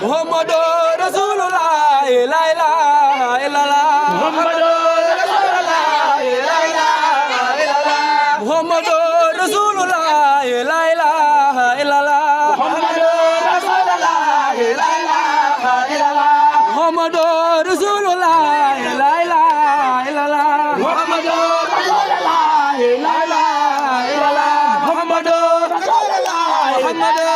Muhammadu Rasulullah la ilaha illallah Muhammadu Rasulullah la ilaha illallah Muhammadu Rasulullah la ilaha illallah Muhammadu Rasulullah la ilaha illallah Muhammadu Rasulullah la ilaha illallah Muhammadu Rasulullah la ilaha illallah Muhammadu Rasulullah Muhammadu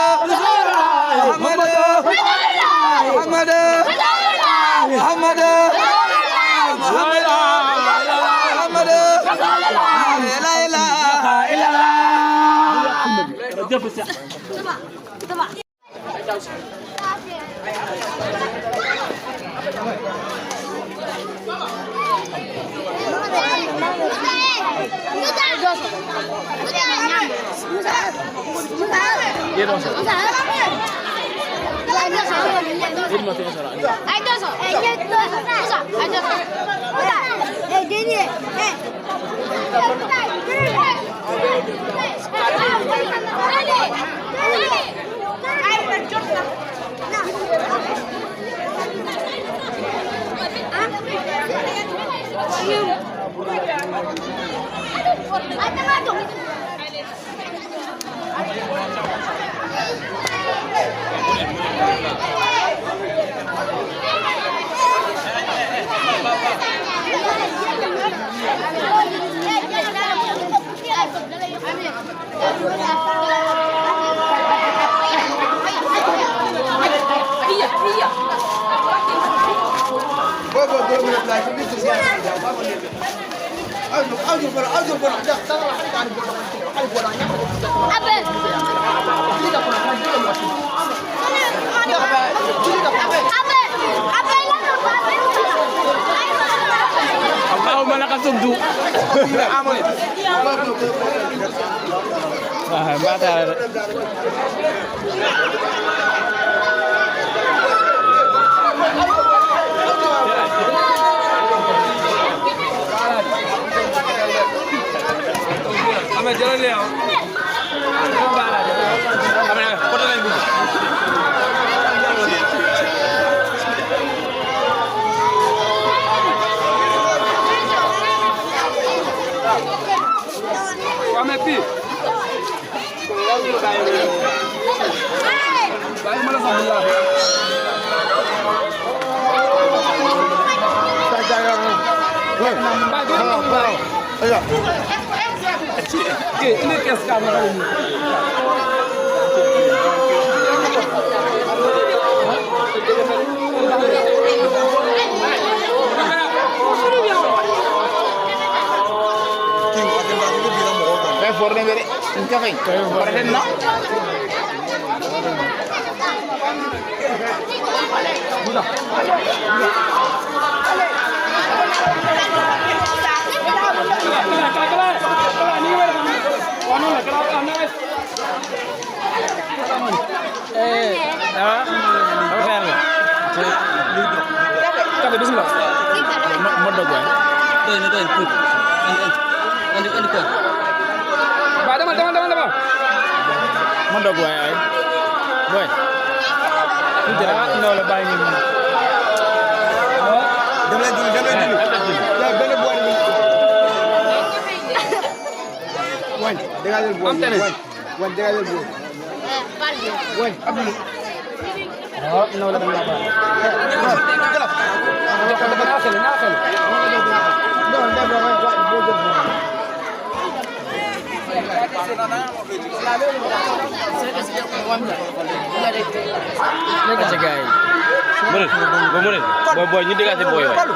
Boy ñu dégagé boy waay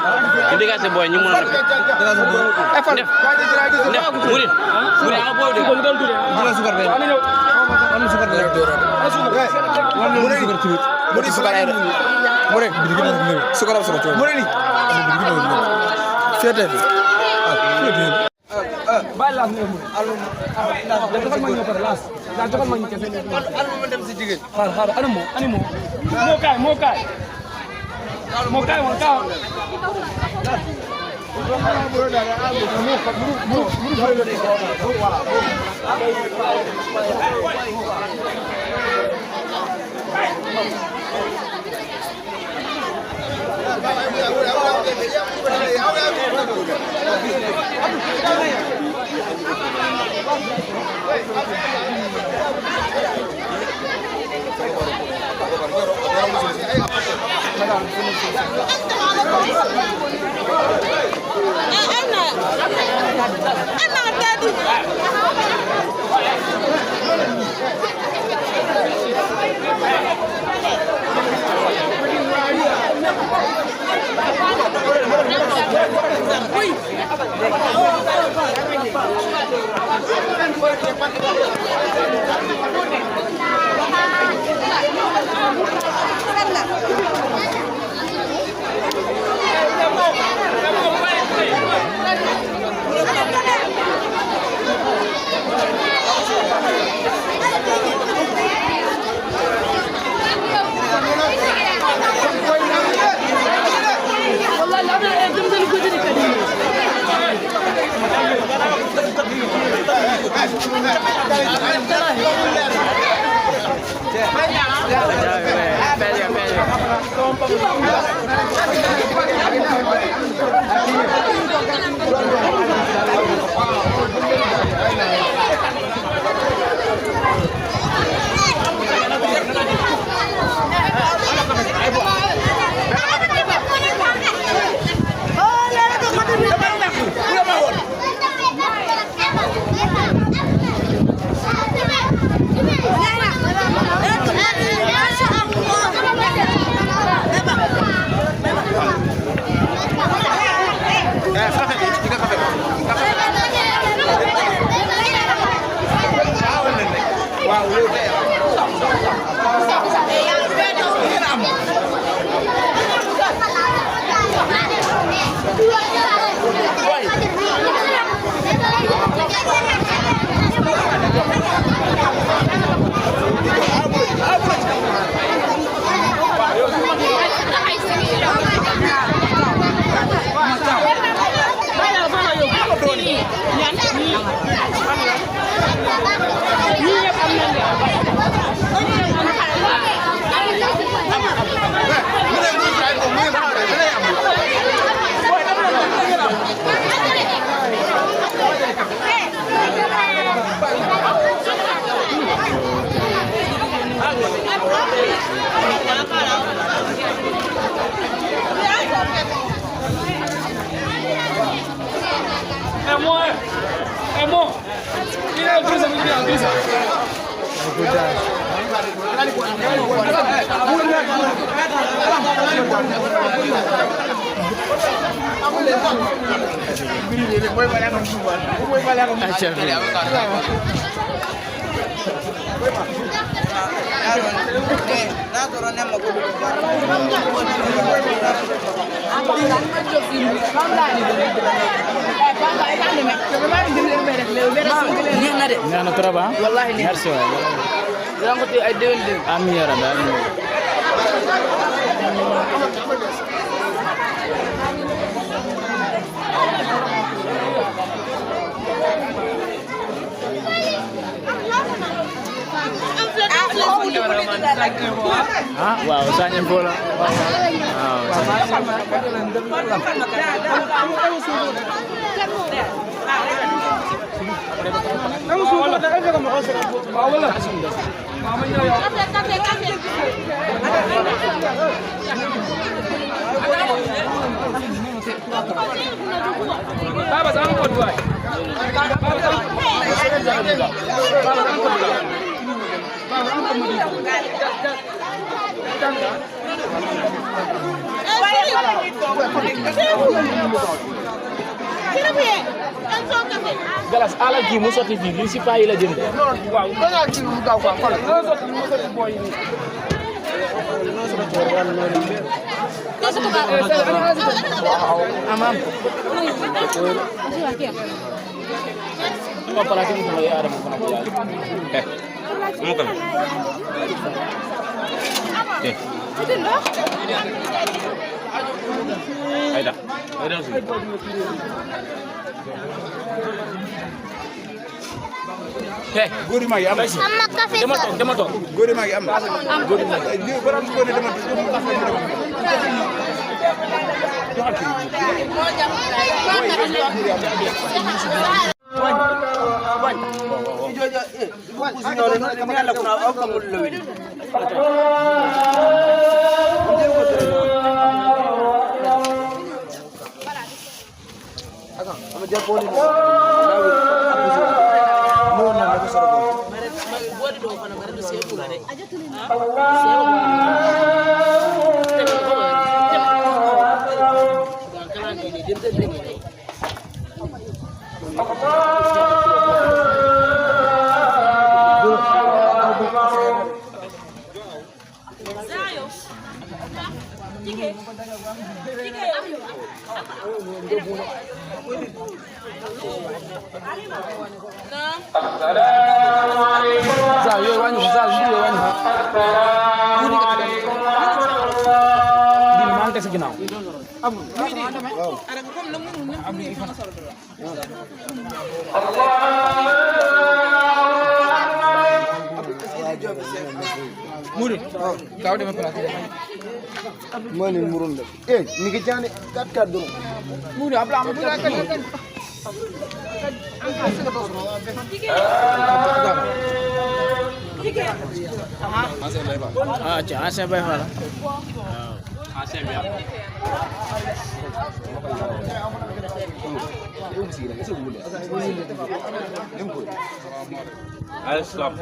ñu dégagé boy ñu mën a def murid a boy de ñu doon tudé dina sukar be am sukar be do murid murid sukar ay murid sukar am sukar murid fete bala ñu dafa ma ñu par las dafa ma ñu kessé alma dem ci jigéen xaar animo mo kay Mokai mokai. Nana Turaba? Wallahi ni. Merci waay. Yango te ay dewen de. Ami yara da. Ah, wow, saan yung bola? Galas ala ki mu soti fi li ci pay la jënd waaw ko nga ki mu gaw ko xol no soti mu soti boy ni amam apa lagi mu lay ara mu ko na mu ko Aida sih. Gori magi am. Sama kafe. Dama tok. Gori magi am. Gori magi. Ni borom gori dama. Muri, kau dia makan. Mana murun dah? Ni kerja ni kat dulu. Muri, apa lama kita kan? अच्छा से भाई वाला से भी I'll stop.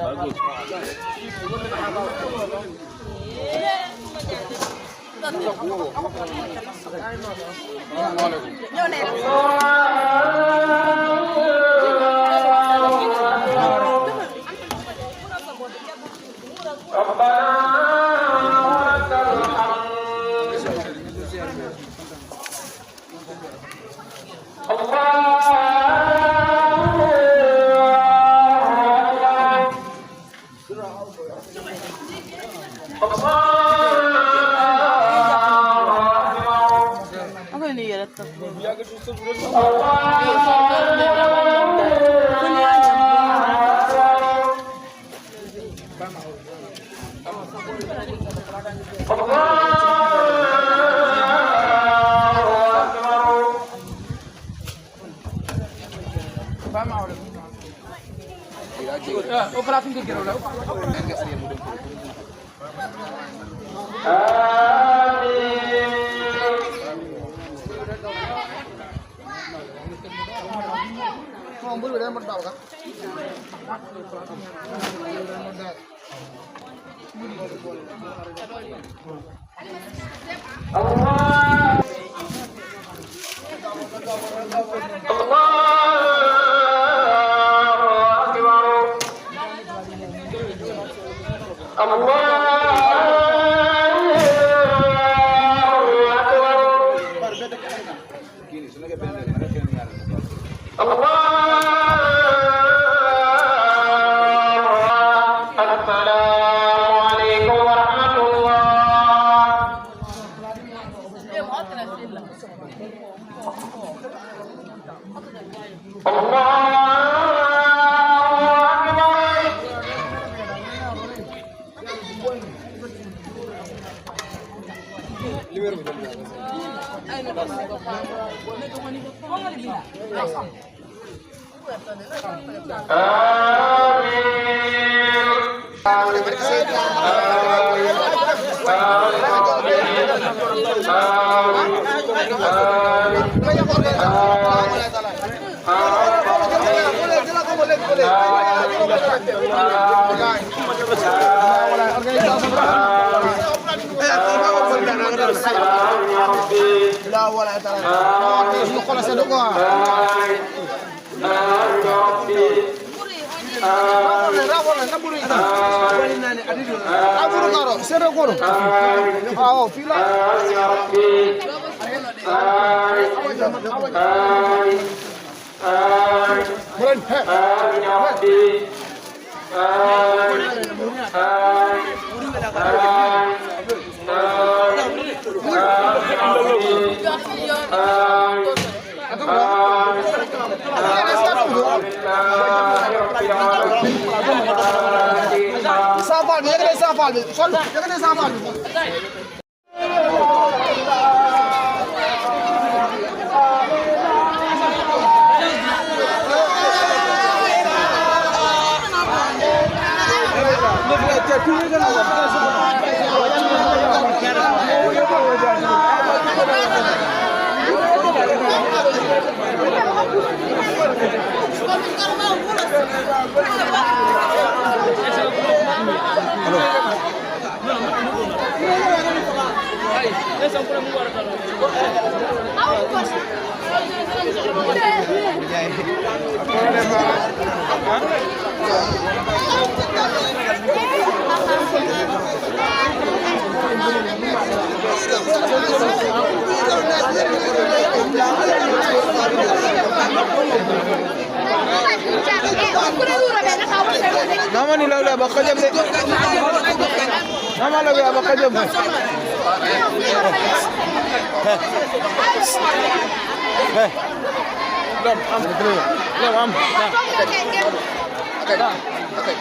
Safal, jangan safal. Nama ni lalu abang kerja deh. Nama lalu abang kerja. Belum, belum. Okay.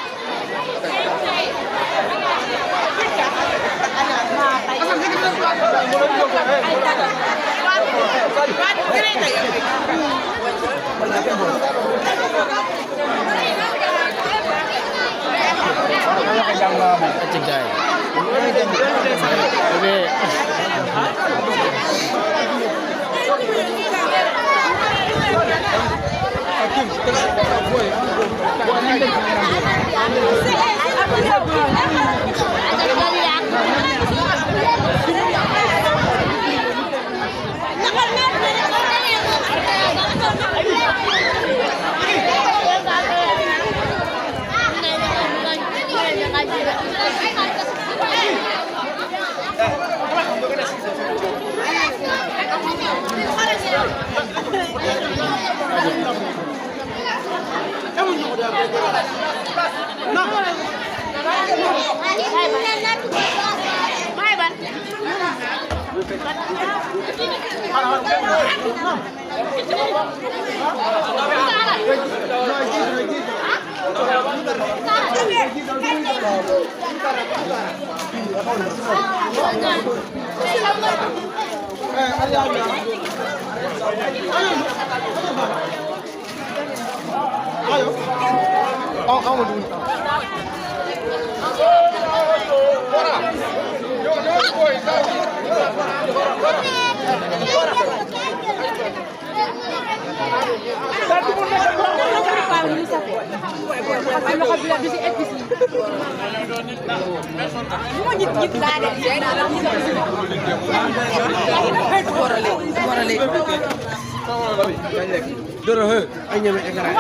Doro he, ay ñame ekara.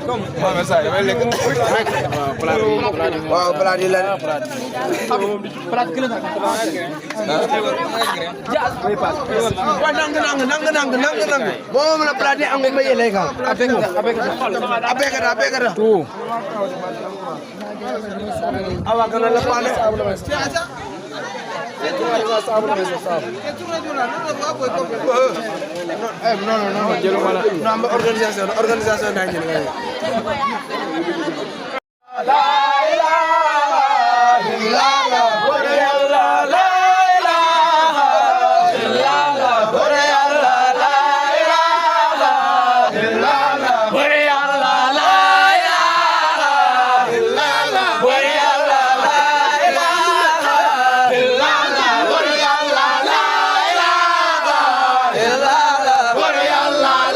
Comme ma sa yamay lek. Waaw plat yi la. Plat kilo ta. Wa nang. Bo mo la plat yi angu me yele ka. Apeka. Tu. Awa kana la pale. Non, jëlu ma la. Non, organisation daa jël ngay. La ilaha illallah, bore yàlla la ilaha illallah, bore yàlla la ilaha illallah, bore yàlla la ilaha illallah, bore yàlla la ilaha illallah, bore yàlla la ilaha illallah, bore yàlla la ilaha illallah, bore yàlla la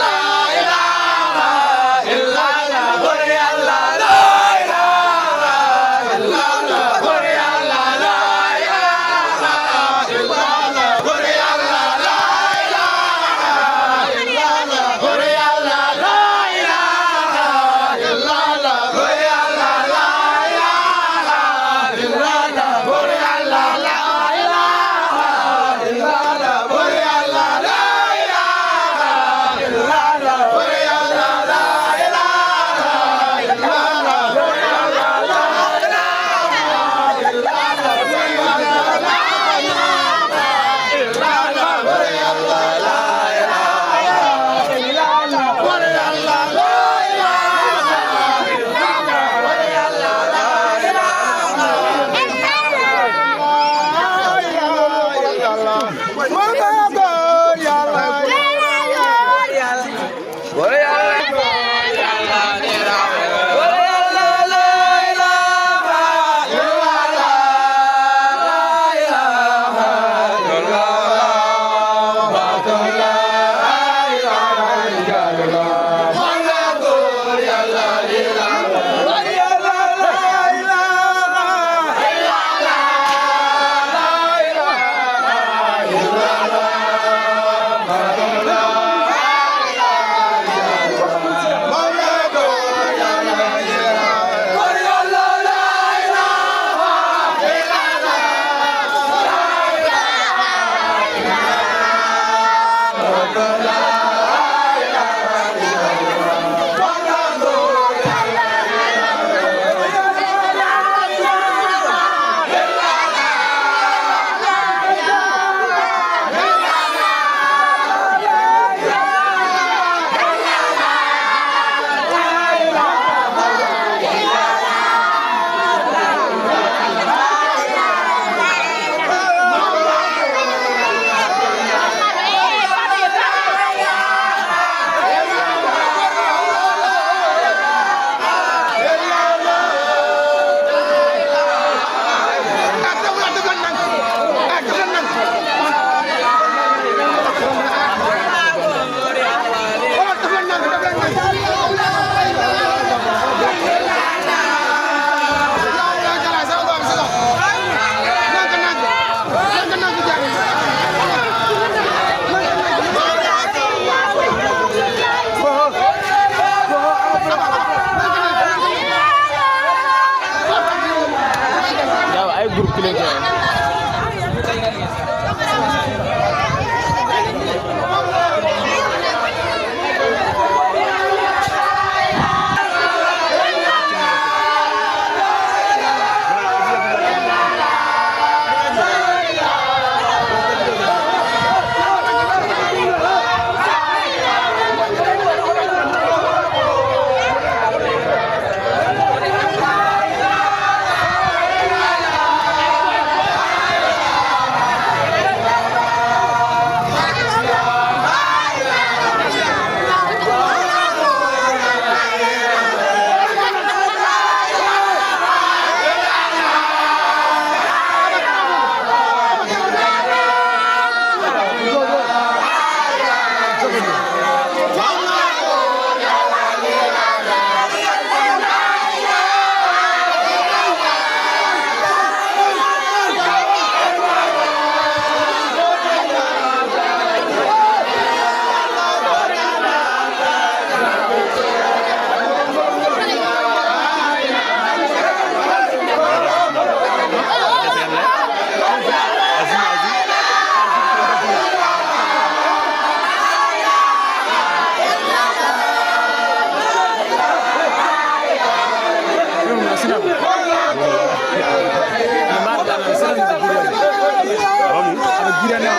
girana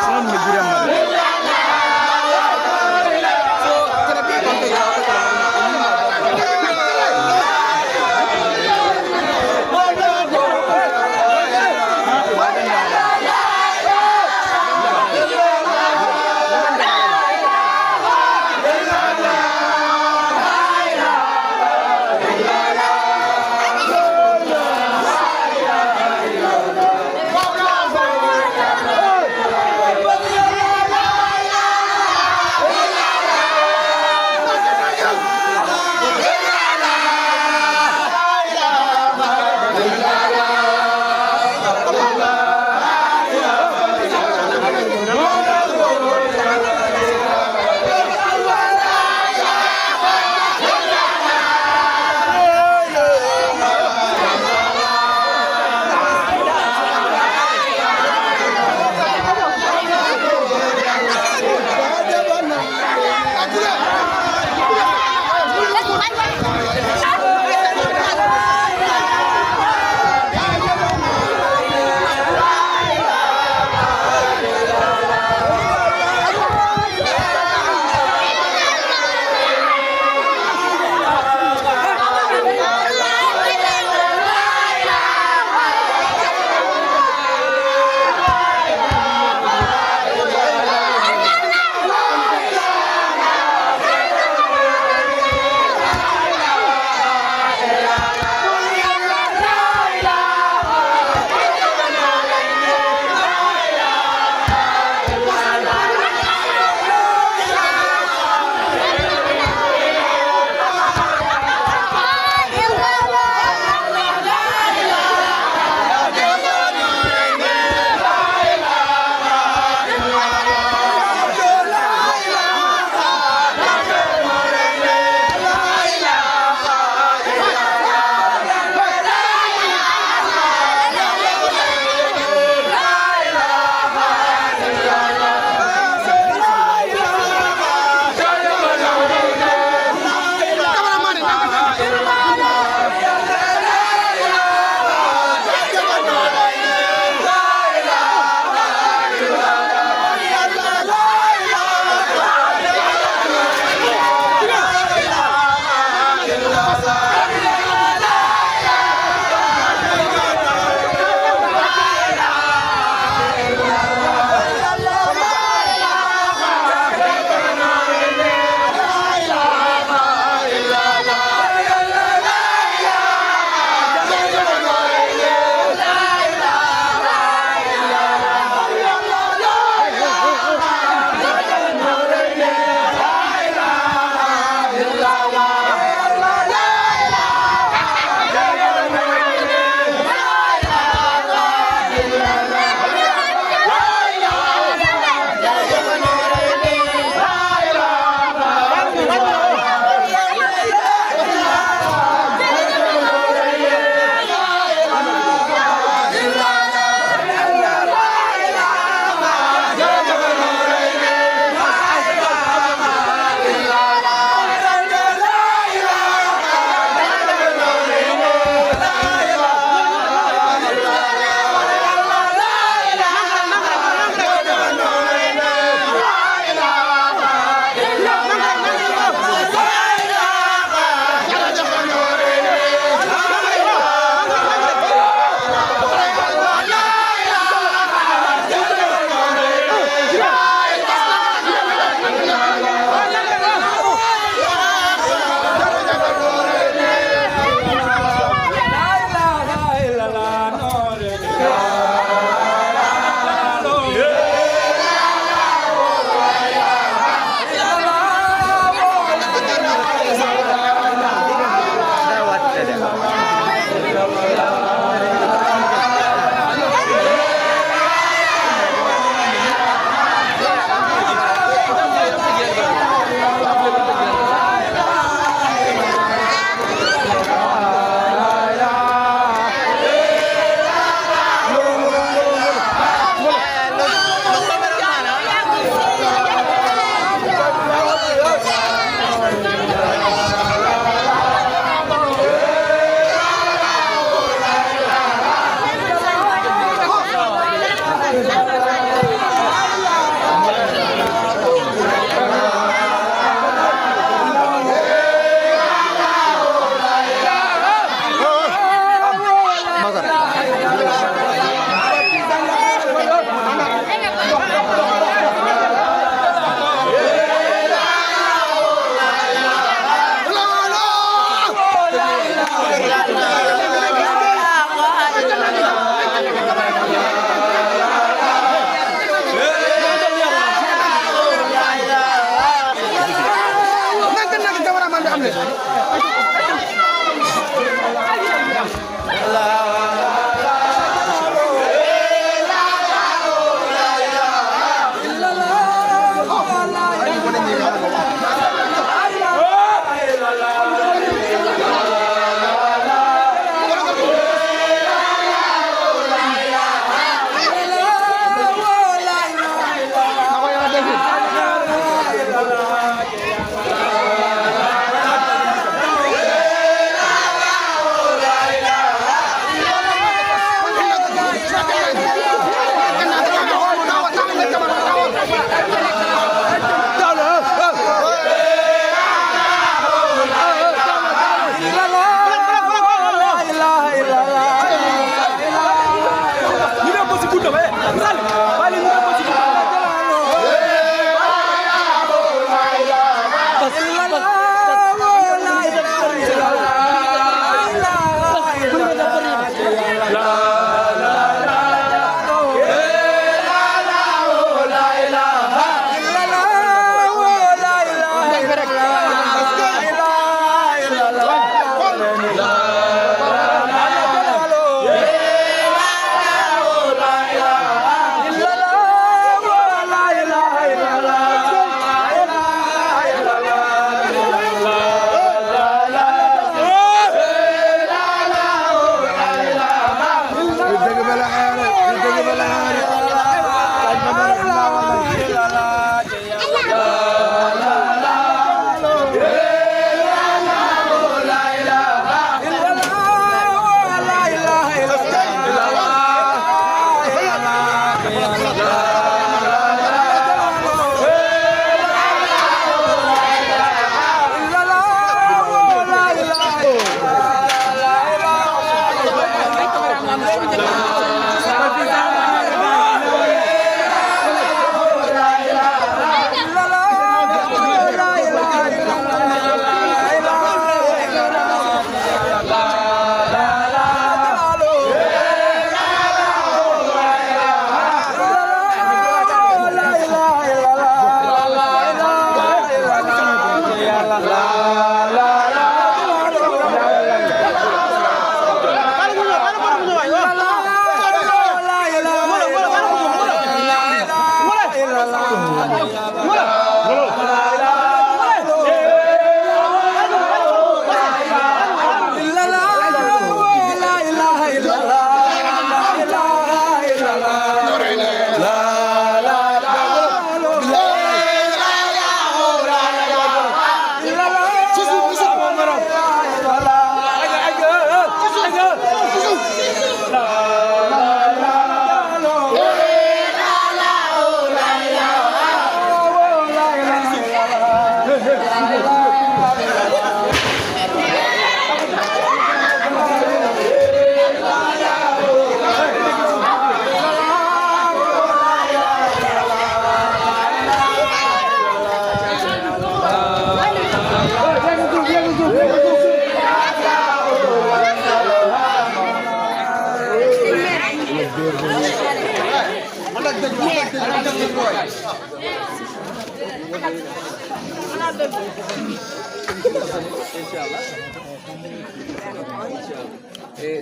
salam me girana so kada bi kan ya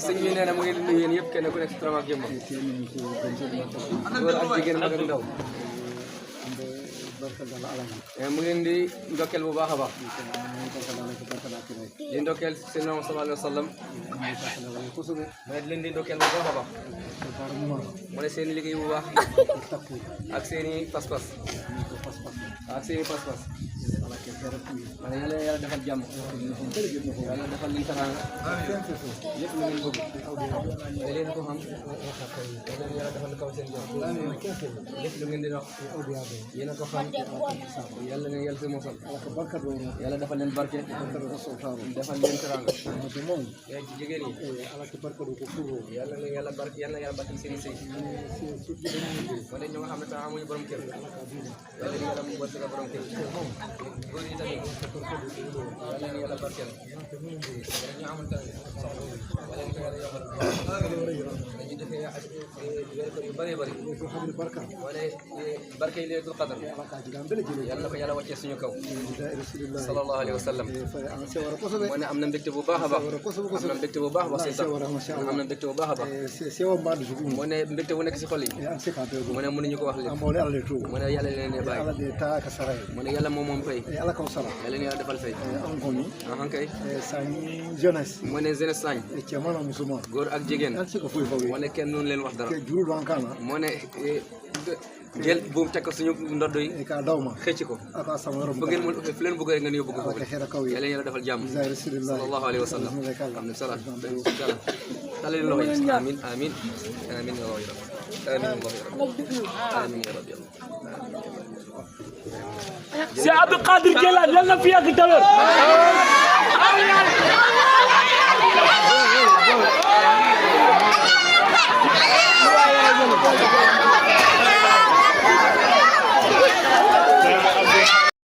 sëñ bi nee na mu ngi leen di nuyu yéen yëpp kenn ku nekk si turam ak jëmmam góor ak jigéen mag ak ndaw mu ngeen di ndokkeel bu baax a baax di ndokkeel seen Muhammad sallallahu alayhi wa sallam mu ne leen di ndokkeel bu baax a baax mu ne seen liggéey bu baax ak seen i pas-pas ak seen i pas-pas ma ne yàlla defal jàmm yàlla defal leen teraanga lépp lu ngeen bëgg te leen ko xam yàlla defal kaw seen jàmm lépp lu ngeen di wax yéen a ko xam yàlla ngeen yàlla si mosal yàlla defal leen barke defal leen teraanga yaa ci jigéen yi yàlla na yàlla barke yàlla na yàlla barke seen i sëy wala ñoo nga xam ne sax amuñu borom kër yàlla na yàlla mu war sa borom kër góor yi tamit yàlla na yàlla barkeel ñu amul tamit wala ñu ko yàlla yombal dañuy defee yu bëree bëri wala barke yi leetul qadar yàlla na ko yàlla wàccee suñu kaw sallallahu alayhi wa sallam moo ne am na mbégte bu baax a baax am na mbégte bu baax a baax si sax am na mbégte bu baax a baax moo ne mbégte bu nekk si xol yi moo ne mënuñu ko wax lépp moo ne yàlla leen ne bàyyi moo ne yàlla moom fay yàlla na yàlla defal fay kay moo ne jeunesse sañ góor ak jigéen moo ne kenn noonu leen wax dara moo ne jël buum teg ko suñu ndodd yi xëcc ko bu ngeen mën fu leen bëgg rek ngeen yóbbu ko foofu yàlla yàlla defal jàmm sallallahu alayhi wa sallam am na sala talal loxo yi amin amin amin ya rabbi amin ya rabbi Si Abdou Qadir Jilani yal na fi yàgg te wér